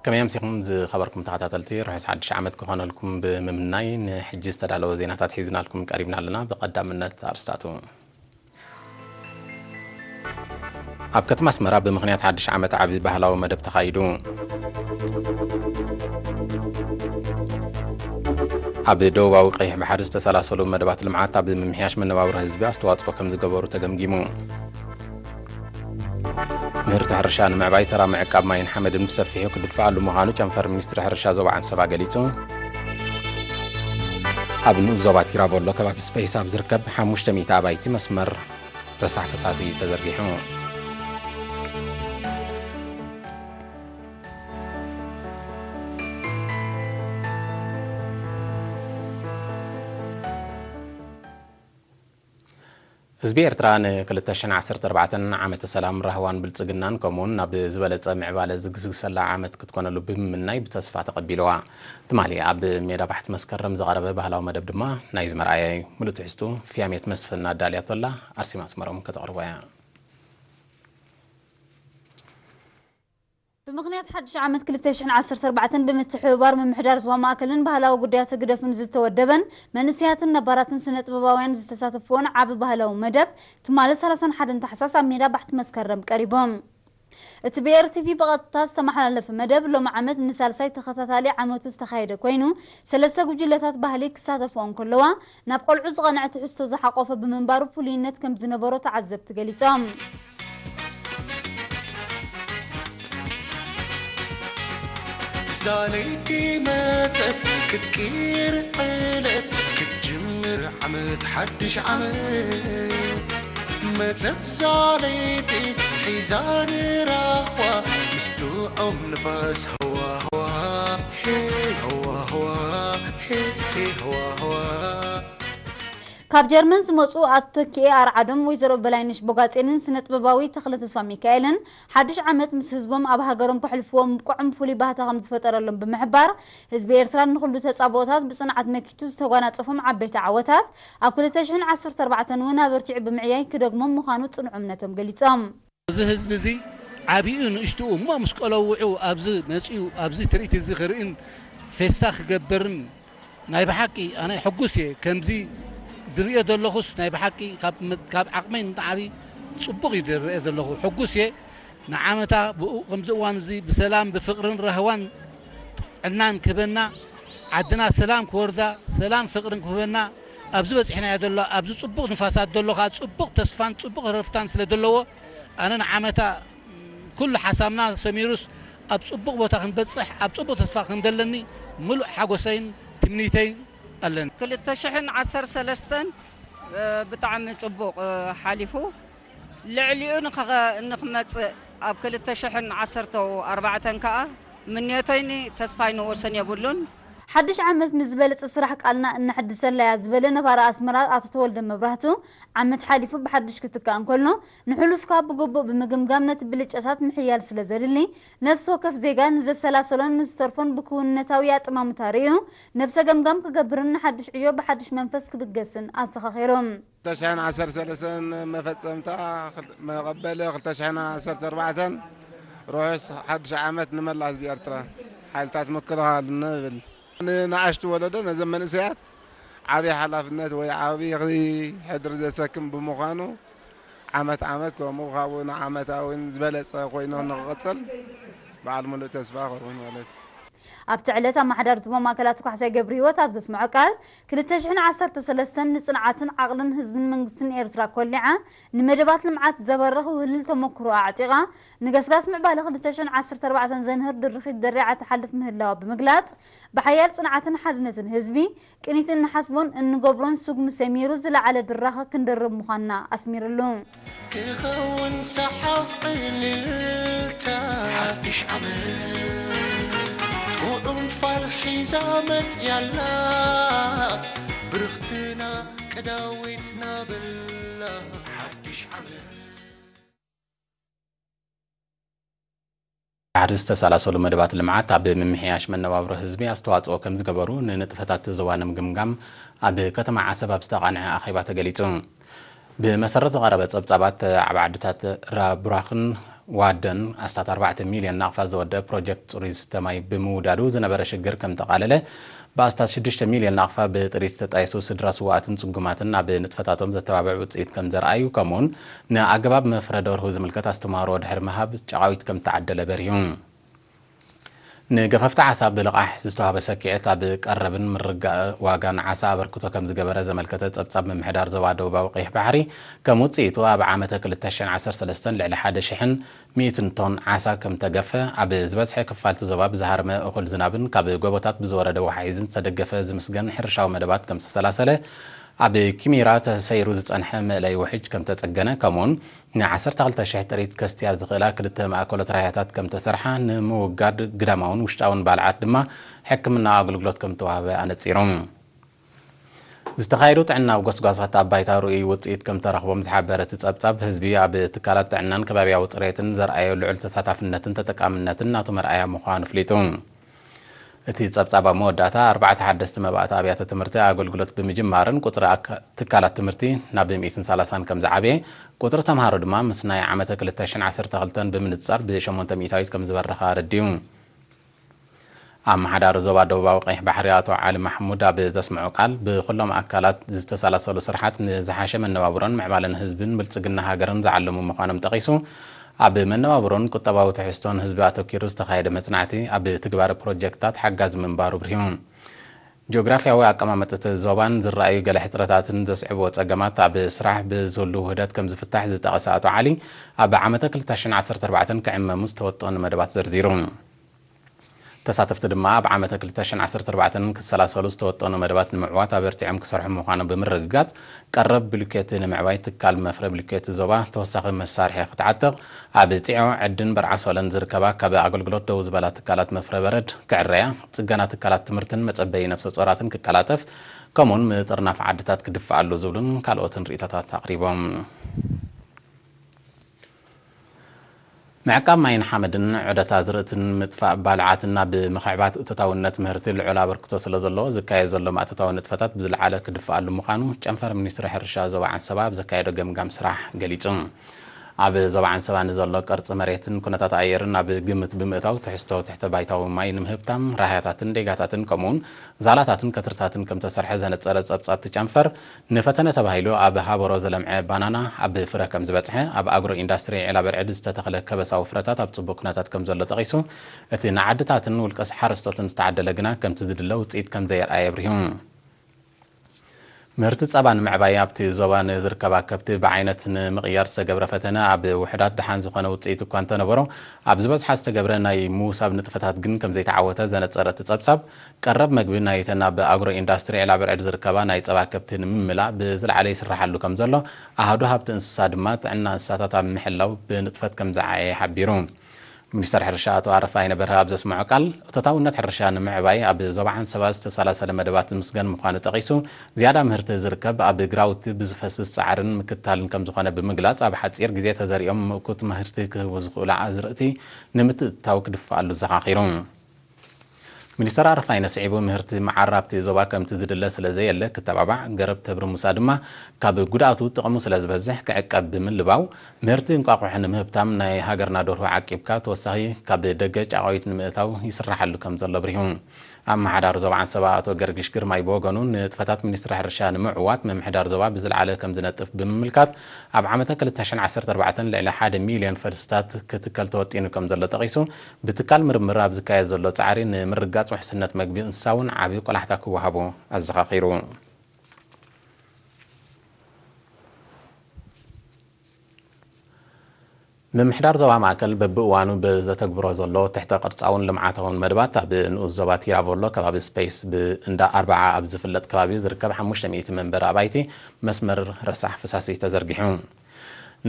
ከመይ ኣምሲኹም ዝኸበርኩም ተኸታተልቲ፣ ርሑስ ሓድሽ ዓመት ክኾነልኩም ብምምናይ፣ ንሕጂ ዝተዳለወ ዜናታት ሒዝናልኩም ቀሪብና ኣለና። ብቐዳምነት ኣርስታቱ። ኣብ ከተማ ኣስመራ ብምኽንያት ሓድሽ ዓመት ዓቢ ባህላዊ መደብ ተኻይዱ። ኣብ ደቡባዊ ቀይሕ ባሕሪ ዝተሰላሰሉ መደባት ልምዓት ኣብ ምምሕያሽ መነባብሮ ህዝቢ ኣስተዋጽኦ ከም ዝገበሩ ተገምጊሙ። ምህርቲ ሕርሻ ንምዕባይ ተራ ምዕቃብ ማይን ሓመድን ብሰፊሑ ክድፋኣሉ ምዃኑ ጨንፈር ሚኒስትሪ ሕርሻ ዞባ ዓንሰባ ገሊጹ። ኣብ ንኡስ ዞባ ቲራቮሎ ከባቢ ስፔስ ኣብ ዝርከብ ሓሙሽተ ሚእቲ ኣባይቲ መስመር ረሳሕ ፈሳሲ ተዘርጊሑ። ህዝቢ ኤርትራ ን ክልተ ሽሕን ዓሰርተ ኣርባዕተን ዓመተ ሰላም፣ ራህዋን ብልጽግናን፣ ከምኡውን ናብ ዝበለጸ ምዕባለ ዝግስግሰላ ዓመት ክትኮነሉ ብምምናይ ብተስፋ ተቐቢልዋ። ትማሊ ኣብ ሜዳ ባሕቲ መስከረም ዝቐረበ ባህላዊ መደብ ድማ ናይዚ መርኣያ እዩ። ምሉእ ትሕዝቱ ፍያሜት መስፍን ኣዳልያቶላ፣ ኣርሴማ ኣስመሮም ከተቕርቦ እያ። ብምኽንያት ሓድሽ ዓመት ክልተ ሽሕን ዓሰርተ ኣርባዕተን ብምትሕብባር ምምሕዳር ዞባ ማእከልን ባህላዊ ጉዳያት ህግደፍን ዝተወደበን መንእሰያትን ነባራትን ስነ ጥበባውያን ዝተሳተፍዎን ዓቢ ባህላዊ መደብ ትማሊ ሰላሳን ሓደን ታሕሳስ ኣብ ሜዳ ባሕቲ መስከረም ቀሪቦም። እቲ ብ ኤር ቲ ቪ ብቐጥታ ዝተመሓላለፈ መደብ ሎሚ ዓመት ንሳልሳይ ተኸታታሊ ዓመቱ ዝተኻየደ ኮይኑ፣ ሰለስተ ጉጅለታት ባህሊ ክሳተፍኦ እንከለዋ፣ ናብ ቆልዑ ዝቐንዐ ትሕዝቶ ዝሓቆፈ ብምንባሩ ፍሉይነት ከም ዝነበሮ ተዓዘብቲ ገሊጾም። ዛለይቲ መጸት ክትቅይር ዕለት ክትጅምር ዓመት ሓድሽ ዓመት መጸት ዛለይቲ ሒዛ ንራህዋ ምስ ጥዑም ንፋስ ህዋ ህዋ ሄ ህዋ ህዋ ሄ ሄ ህዋ ህዋ። ካብ ጀርመን ዝመጹ ኣቶ ተኪኤ ኣርዓዶም፣ ወይዘሮ በላይነሽ ቦጋጼንን ስነ ጥበባዊ ተኽለ ተስፋ ሚካኤልን ሓድሽ ዓመት ምስ ህዝቦም ኣብ ሃገሮም ከሕልፍዎ ምብቅዖም ፍሉይ ባህታ ከም ዝፈጠረሎም ብምሕባር፣ ህዝቢ ኤርትራ ንኹሉ ተጻብኦታት ብጽንዓት መኪቱ ዝተጓናጸፎም ዓበይቲ ዓወታት ኣብ ክልተ ሽሕን ዓሰርተ ኣርባዕተን እውን ኣበርቲዑ ብምዕያይ ክደግሞም ምዃኑ ጽኑዕ እምነቶም ገሊጾም። እዚ ህዝቢ እዚ ዓቢኡ ንእሽትኡ እሞ ምስ ቆለውዑ ኣብዚ መጺኡ ኣብዚ ትርኢት እዚ ክርእን ፌስታ ክገብርን ናይ ብሓቂ ኣነ ሕጉስ እየ። ከምዚ ዝርእዮ ዘለኹስ ናይ ብሓቂ ካብ መ-፣ ካብ ዓቕመይ ንዓቢ ጽቡቕ እዩ ዝርእዮ ዘለኹ። ሕጉስ እየ። ንዓመታ ብኡ ከምዚ እዋን እዚ ብሰላም ብፍቕርን ራህዋን ጥዕናን ክህበና፣ ዓድና ሰላም ክወርዳ፣ ሰላም ፍቕርን ክህበና፣ ኣብዚ በጺሕናዮ ዘሎ፣ ኣብዚ ጽቡቕ ንፋሳት ዘሎ ከኣ ጽቡቕ ተስፋን ጽቡቕ ህረፍታን ስለ ዘለዎ፣ ኣነ ንዓመታ ኩሉ ሓሳብና ሰሚሩስ ኣብ ጽቡቕ ቦታ ክንበጽሕ፣ ኣብ ጽቡቕ ተስፋ ክንደለኒ ምሉእ ሓጎሰይን ትምኒተይን ኣለኒ። ክልተ ሽሕን ዓሰርተ ሰለስተን፣ እ፣ ብጣዕሚ ጽቡቕ፣ እ፣ ሓሊፉ። ልዕሊኡ ንኸ-፣ ንኽመጽእ ኣብ ክልተ ሽሕን ዓሰርተ ኣርባዕተን ከኣ ምንዮተይን ተስፋይን ወሰን የብሉን። ሓድሽ ዓመት ንዝበለጸ ስራሕ ቃልና እነሐድሰላ እያ ዝበለ ነባሪ ኣስመራ ኣቶ ተወልደ መብራህቱ፣ ዓመት ሓሊፉ ብሓድሽ ክትካእ እንከሎ፣ ንሕሉፍካ ብግቡእ ብምግምጋም ነቲ ብልጫታት ምሕያል ስለ ዘድሊ፣ ነፍሲ ወከፍ ዜጋ ንዘሰላሰሎን ንዝተርፎን ብክውንነታዊ ኣጠማምታ ርእዩ፣ ነብሰ ገምጋም ክገብርን ንሓድሽ ዕዮ ብሓድሽ መንፈስ ክብገስን ኣዘኻኺሮም። ክልተ ሽሕን ዓሰርተ ሰለስተን መፈጸምታ ክል-፣ መቐበሊ ክልተ ሽሕን ዓሰርተ ኣርባዕተን ርሑስ ሓድሽ ዓመት ንመላእ ህዝቢ ኤርትራ፣ ሓይልታት ምክልኻል ንብል። ንንኣሽቱ ወለዶ፣ ነዘም መንእሰያት ዓብዪ ሓላፍነት ወይ ዓብዪ ሕድሪ ዘሰክም ብምዃኑ፣ ዓመት ዓመት ከምኡ ካብኡ ንዓመታውን ዝበለጸ ኮይኑ ንኽቕጽል በዓል ሙሉእ ተስፋ ይኸውን ማለት እዩ። ኣብቲ ዕለት ኣመሓዳሪ ዞባ ማእከል ኣቶ ካሕሳይ ገብረሂወት ኣብ ዘስምዖ ቃል፣ ክልተ ሽሕን ዓሰርተ ሰለስተን ንጽንዓትን ዓቕልን ህዝብን መንግስትን ኤርትራ ኮሊዓ፣ ንመደባት ልምዓት ዘበርኽ ውህልል ተመክሮ ኣዕጢቓ፣ ንገስጋስ ምዕባለ ክልተ ሽሕን ዓሰርተ ኣርባዕተን ዘንህር ድርኺት ደሪዓ ትሓልፍ ምህላዋ ብምግላጽ፣ ብሓያል ጽንዓትን ሓድነትን ህዝቢ፣ ቅኒት እንሓስቦን እንገብሮን ስጉሚ ሰሚሩ ዝለዓለ ድራኸ ክንደርብ ምዃንና ኣስሚርሉ። ክኸውን ሰሓቕ ዕልልታ ሓድሽ ዓመት፣ ጥዑም ፋል ሒዛ መጽያላ፣ ብርኽትና ቀዳዊት ናበላ ሓድሽ ዓመት። ባሕሪ ዝተሰላሰሉ መደባት ልምዓት ኣብ ምምሕያሽ መነባብሮ ህዝቢ ኣስተዋፅኦ ከም ዝገበሩ ንንጥፈታት ዞባ ንምግምጋም ኣብ ከተማ ዓሰብ ኣብ ዝተቓንዐ ኣኼባ ተገሊጹ። ብመሰረት ዝቐረበ ጸብጻባት ዓቢ ዓድታት ራቡራኽን ዋደን ኣስታት ኣርባዕተ ሚልዮን ናቕፋ ዝወደአ ፕሮጀክት ጽሩይ ዝስተ ማይ ብምውዳዱ ዝነበረ ሽግር ከም ተቓለለ፣ ብኣስታት ሽዱሽተ ሚልዮን ናቕፋ ብጥሪት ዝተጣየሱ ስድራ ስውኣትን ጽጉማትን ኣብ ንጥፈታቶም ዘተባብዕ ውጽኢት ከም ዘርኣዩ፣ ከምኡውን ንኣገባብ መፍረ ደርሁ ዝምልከት ኣስተምህሮ ድሕሪ ምሃብ ጨቓዊት ከም ተዓደለ በሪሁ። ንገፈፍቲ ዓሳ ብልቓሕ ዝተዋህበ ሰኪዐት ኣብ ቀረብን ምርጋእ ዋጋን ዓሳ ኣበርክቶ ከም ዝገበረ ዘመልከተ ጸብጻብ ምምሕዳር ዞባ ደቡባዊ ቀይሕ ባሕሪ፣ ከም ውጽኢቱ ኣብ ዓመተ ክልተ ሽሕን ዓሰርተ ሰለስተን ልዕሊ ሓደ ሽሕን ሚእትን ቶን ዓሳ ከም ተገፈ፣ ኣብ ዝበዝሐ ክፋልቲ ዞባ ብዝሃረመ እኹል ዝናብን ካብ ጎቦታት ብዝወረደ ወሓይዝን ዝተደገፈ ዝምስገን ሕርሻዊ መደባት ከም ዝተሰላሰለ፣ ኣብ ኪሚራ ተሰይሩ ዝጸንሐ መእለይ ውሕጅ ከም ተጸገነ፣ ከምኡውን ን ዓሰርተ ክልተ ሽሕ ጥሪት ከስትያ ዝኽእላ ክልተ ማእከሎት ራያታት ከም ተሰርሓ፣ ንምውጋድ ግዳማውን ውሽጣውን ባልዓት ድማ ሕክምና ኣገልግሎት ከም ተዋህበ ኣነጺሩ። ዝተኻየዱ ጥዕናዊ ጎስጓሳት ኣብ ባይታ ርኡይ ውጽኢት ከም ተረኽቦም ዝሓበረ እቲ ጸብጻብ፣ ህዝቢ ኣብ ትካላት ጥዕናን ከባብያዊ ጽሬትን ዘርኣዮ ልዑል ተሳታፍነትን ተጠቃምነትን ናቱ መርኣያ ምዃኑ ኣፍሊጡ። እቲ ጸብጻብ ኣብ መወዳእታ፣ ኣርባዕተ ሓደስቲ መባእቲ ኣብያተ ትምህርቲ ኣገልግሎት ብምጅማርን ቁጽሪ ኣካ-፣ ትካላት ትምህርቲ ናብ ሚእትን ሰላሳን ከም ዝዓበየ፣ ቁጽሪ ተምሃሮ ድማ ምስ ናይ ዓመተ ክልተ ሽሕን ዓሰርተ ክልተን ብምንጻር ብሸሞንተ ሚእታዊት ከም ዝበረኸ ኣረዲኡ። ኣመሓዳሪ ዞባ ደቡባዊ ቀይሕ ባሕሪ ኣቶ ዓሊ ማሕሙድ ኣብ ዘስምዖ ቃል፣ ብኹሎም ኣካላት ዝተሰላሰሉ ስርሓት ንዝሓሸ መነባብሮን ምዕባለን ህዝብን ብልጽግና ሃገርን ዝዓለሙ ምዃኖም ጠቒሱ፣ ኣብ መነባብሮን ቁጠባዊ ትሕዝቶን ህዝቢ ኣተኲሩ ዝተኻየደ መጽናዕቲ፣ ኣብ ትግባረ ፕሮጀክትታት ሓጋዚ ምንባሩ ኣብሪሁ። ጂኦግራፍያዊ ኣቀማመጠ እቲ ዞባን ዝረኣዩ ገለ ሕጽረታትን ዘስዕብዎ ጸገማት ኣብ ስራሕ ብዝህሉ ውህደት ከም ዝፍታሕ ዝጠቐሰ ኣቶ ዓሊ፣ ኣብ ዓመተ ክልተ ሽሕን ዓሰርተ ኣርባዕተን ክዕመሙ ዝተወጠኑ መደባት ዘርዚሩ። ተሳተፍቲ ድማ ኣብ ዓመተ ክልተ ሽሕን ዓሰርተ ኣርባዕተን ክሰላሰሉ ዝተወጠኑ መደባት ንምዕዋት ኣበርቲዖም ክሰርሑ ምዃኖም ብምርግጋጽ፣ ቀረብ ብሉኬት ንምዕባይ ትካል መፍረ ብሉኬት ዞባ ተወሳኺ መሳርሒ ክትዓጥቕ፣ ኣብ ጢዖ፣ ዕድን በርዓሶለን ዝርከባ ካብ ኣገልግሎት ደው ዝበላ ትካላት መፍረ በረድ ክዕረያ፣ ጽገና ትካላት ትምህርትን መጸበዪ ነፍሰ ጾራትን ክቀላጠፍ፣ ከምኡውን ምጥርናፍ ዓድታት ክድፋኣሉ ዝብሉን ካልኦትን ርእይቶታት ኣቕሪቦም። ምዕቃብ ማይን ሓመድን ዑደት ኣዝርእትን ምጥፋእ ባልዓትን ኣብ ምኽዕባት እቶታውነት ምህርቲ ልዑል ኣበርክቶ ስለ ዘለዎ፣ ዝካየድ ዘሎ ማእቶታዊ ንጥፈታት ብዝለዓለ ክድፍኣሉ ምዃኑ ጨንፈር ሚኒስትሪ ሕርሻ ዞባ ዓንሰባ ኣብ ዘካየዶ ገምጋም ስራሕ ገሊጹ። ኣብ ዞባ ዓንሰባ ንዘሎ ቅርጺ መሬትን ኩነታት ኣየርን ኣብ ግምት ብምእታው፣ ትሕዝቶ ትሕተ ባይታዊ ማይ ንምህብታም ራህያታትን ዴጋታትን ከምኡውን ዛላታትን ከትርታትን ከም ተሰርሐ ዘነጸረ ጸብጻብ እቲ ጨንፈር፣ ንፈተነ ተባሂሉ ኣብ ሃበሮ ዘለምዐ ባናና ኣብ ፍረ ከም ዝበጽሐ፣ ኣብ ኣግሮ ኢንዳስትሪ ዒላ በርዕድ ዝተተኽለ ከበሳዊ ፍረታት ኣብ ጽቡቕ ኩነታት ከም ዘሎ ጠቒሱ፣ እቲ ንዓድታትን ውልቀ ሓረስቶትን ዝተዓደለ ግና ከምቲ ዝድለ ውጽኢት ከም ዘየርኣየ ኣብሪሁ። ምህርቲ ጸባ ንምዕባይ ኣብቲ ዞባ ንዝርከባ ከብቲ ብዓይነት ንምቕያር ዝተገብረ ፈተነ ኣብ ውሑዳት ደሓን ዝኾነ ውጽኢት እኳ እንተነበሮ፣ ኣብ ዝበዝሓ ዝተገብረ ናይ ምውሳብ ንጥፈታት ግን ከም ዘይተዓወተ ዘነጸረ እቲ ጸብጻብ፣ ቀረብ መግቢ ናይተን ኣብ ኣግሮ ኢንዳስትሪ ዒላ በርዕድ ዝርከባ ናይ ጸባ ከብቲ ንምምላእ ብዝለዓለ ይስራሓሉ ከም ዘሎ፣ ኣሃዱ ሃብቲ እንስሳ ድማ ጥዕና እንስሳታት ኣብ ምሕላው ብንጥፈት ከም ዝዓየ ሓቢሩ። ሚኒስተር ሕርሻ ኣቶ ኣረፋይነ በርሀ ኣብ ዘስምዖ ቃል፣ እቶታውነት ሕርሻ ንምዕባይ ኣብ ዞባ ዓንሰባ ዝተሰላሰለ መደባት ዝምስገን ምዃኑ ጠቒሱ፣ ዝያዳ ምህርቲ ዝርከብ ኣብ ግራውቲ ብዝፈስስ ጻዕርን ምክትታልን ከም ዝኾነ ብምግላጽ፣ ኣብ ሓጺር ግዜ ተዘሪኦም ምእኩት ምህርቲ ክህቡ ዝኽእሉ ኣዝርእቲ ንምትእትታው ክድፍኣሉ ዘኻኺሩ። ሚኒስተር ኣረፋይነ ስዒቡ፣ ምህርቲ መዓር ኣብቲ ዞባ ከምቲ ዝድለ ስለ ዘየለ ክተባባዕ፣ ገረብ ተብሪ ሙሳ ድማ ካብ ጉድኣቱ ጥቕሙ ስለ ዝበዝሕ ክዕቀብ ብምልባው፣ ምህርቲ እንቋቑሖ ንምህብታም ናይ ሃገርና ደርሁ ዓቂብካ ተወሳኺ ካብ ደገ ጫቓዊት ንምእታው ይስራሓሉ ከም ዘሎ ኣብሪሁ። ኣመሓዳሪ ዞባ ዓንሰባ ኣቶ ገርግሽ ግርማይ ብወገኑ፣ ንጥፈታት ሚኒስትሪ ሕርሻ ንምዕዋት ምምሕዳር ዞባ ብዝለዓለ ከም ዝነጥፍ ብምምልካት፣ ኣብ ዓመተ ክልተ ሽሕን ዓሰርተ ኣርባዕተን ልዕሊ ሓደ ሚልዮን ፈልስታት ክትከል ተወጢኑ ከም ዘሎ ጠቒሱ፣ ብትካል ምርምር ኣብ ዝካየድ ዘሎ ጻዕሪ ንምርግጋጽ ውሕስነት መግቢ እንስሳ እውን ዓቢ ቆላሕታ ክወሃቦ ኣዘኻኺሩ። ምምሕዳር ዞባ ማእከል በብእዋኑ ብዘተግብሮ ዘሎ ትሕተ ቅርጻውን ልምዓታውን መደባት፣ ኣብ ንኡስ ዞባ ቲራቮሎ ከባቢ ስፔስ ብእንዳ ኣርብዓ ኣብ ዝፍለጥ ከባቢ ዝርከብ ሓሙሽተ ሚእቲ መንበሪ ኣባይቲ መስመር ረሳሕ ፈሳሲ ተዘርጊሑ።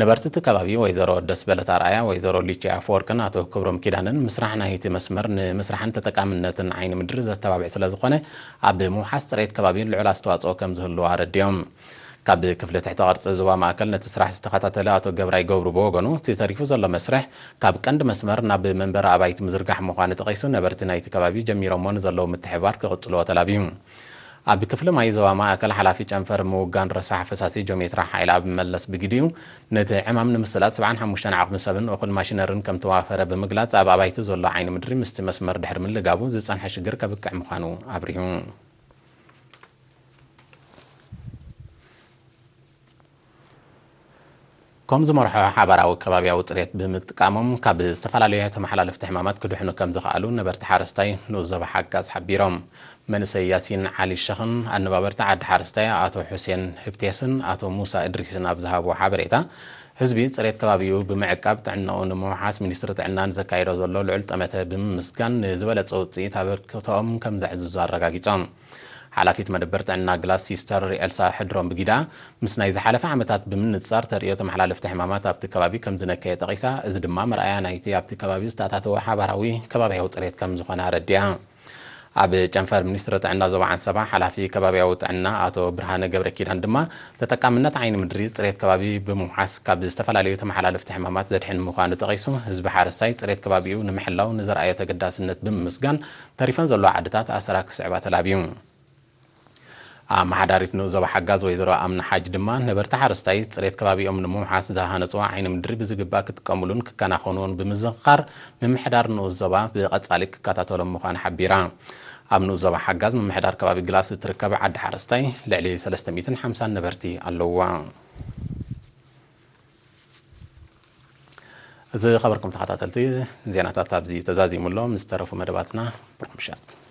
ነበርቲ እቲ ከባቢ ወይዘሮ ደስበለት ኣርኣያ፣ ወይዘሮ ሊቺያ ኣፈወርቅን ኣቶ ክብሮም ኪዳንን ምስራሕ ናይቲ መስመር ንምስራሕን ተጠቃምነትን ዓይኒ ምድሪ ዘተባብዕ ስለ ዝኾነ፣ ኣብ ምውሓስ ጽሬት ከባቢ ልዑል ኣስተዋጽኦ ከም ዝህልዎ ኣረዲኦም። ካብ ክፍሊ ትሕተ ቅርጺ ዞባ ማእከል ነቲ ስራሕ ዝተኸታተለ ኣቶ ገብራይ ገብሩ ብወገኑ፣ እቲ ተሪፉ ዘሎ መስርሕ ካብ ቀንዲ መስመር ናብ መንበሪ ኣባይቲ ምዝርጋሕ ምዃኑ ጠቒሱ፣ ነበርቲ ናይቲ ከባቢ ጀሚሮሞ ንዘለዉ ምትሕብባር ክቕጽልዎ ተላብዩ። ኣብ ክፍሊ ማይ ዞባ ማእከል ሓላፊ ጨንፈር ምውጋን ረሳሕ ፈሳሲ ጆሜትራ ሓይለ ኣብ መለስ ብጊዲኡ፣ ነቲ ዕማም ንምስላጥ ሰብዓን ሓሙሽተን ዓቕሚ ሰብን እኹል ማሽነርን ከም ተዋፈረ ብምግላጽ፣ ኣብ ኣባይቲ ዘሎ ዓይኒ ምድሪ ምስቲ መስመር ድሕሪ ምልጋቡ ዝጸንሐ ሽግር ከብቅዕ ምዃኑ ኣብሪሁ። ከም ዝመርሖ ሓባራዊ ከባቢያዊ ጽሬት ብምጥቃሞም፣ ካብ ዝተፈላለዩ ተመሓላለፍቲ ሕማማት ክድሕኑ ከም ዝኸኣሉ ነበርቲ ሓረስታይ ንኡስ ዞባ ሓጋዝ ሓቢሮም። መንእሰይ ያሲን ዓሊ ሸኽን ኣነባበርቲ ዓዲ ሓረስታይ ኣቶ ሑሴን ህብቴስን ኣቶ ሙሳ እድሪስን ኣብ ዝሃብዎ ሓበሬታ፣ ህዝቢ ጽሬት ከባቢኡ ብምዕቃብ ጥዕናኡ ንምውሓስ ሚኒስትሪ ጥዕና ንዘካየዶ ዘሎ ልዑል ጠመተ ብምምስጋን፣ ንዝበለጸ ውጽኢት ኣበርክቶኦም ከም ዘዕዝዙ ኣረጋጊጾም። ሓላፊት መደበር ጥዕና ግላስ ሲስተር ኤልሳ ሕድሮም ብጊዳ፣ ምስ ናይ ዝሓለፈ ዓመታት ብምንጻር ተርእዮ ተመሓላለፍቲ ሕማማት ኣብቲ ከባቢ ከም ዝነከየ ጠቒሳ፣ እዚ ድማ መርኣያ ናይቲ ኣብቲ ከባቢ ዝተኣታተወ ሓባራዊ ከባቢያዊ ጽሬት ከም ዝኾነ ኣረዲኣ። ኣብ ጨንፈር ሚኒስትሪ ጥዕና ዞባ ዓንሰባ ሓላፊ ከባቢያዊ ጥዕና ኣቶ ብርሃነ ገብረ ኪዳን ድማ፣ ተጠቃምነት ዓይኒ ምድሪ ጽሬት ከባቢ ብምውሓስ ካብ ዝተፈላለዩ ተመሓላለፍቲ ሕማማት ዘድሕን ምዃኑ ጠቒሱ፣ ህዝቢ ሓረስታይ ጽሬት ከባቢኡ ንምሕላው ንዘርኣዮ ተገዳስነት ብምምስጋን፣ ተሪፈን ዘለዋ ዓድታት ኣሰራ ክስዕባ ተላብዩ። ኣመሓዳሪት ንኡስ ዞባ ሓጋዝ ወይዘሮ ኣምና ሓጅ ድማ፣ ነበርቲ ሓረስታይ ጽሬት ከባቢኦም ንምውሓስ ዝሃነጽዎ ዓይኒ ምድሪ ብዝግባእ ክጥቀሙሉን ክከናኸኑዎን ብምዝኽኻር፣ ምምሕዳር ንኡስ ዞባ ብቐጻሊ ክከታተሎም ምዃኑ ሓቢራ። ኣብ ንኡስ ዞባ ሓጋዝ ምምሕዳር ከባቢ ግላስ እትርከብ ዓዲ ሓረስታይ ልዕሊ ሰለስተ ሚእትን ሓምሳን ነበርቲ ኣለውዋ። ዝኸበርኩም ተኸታተልቲ፣ ዜናታት ኣብዚ ተዛዚሙ ኣሎ። ምስ ተረፉ መደባትና ብሩኽ ምሸት።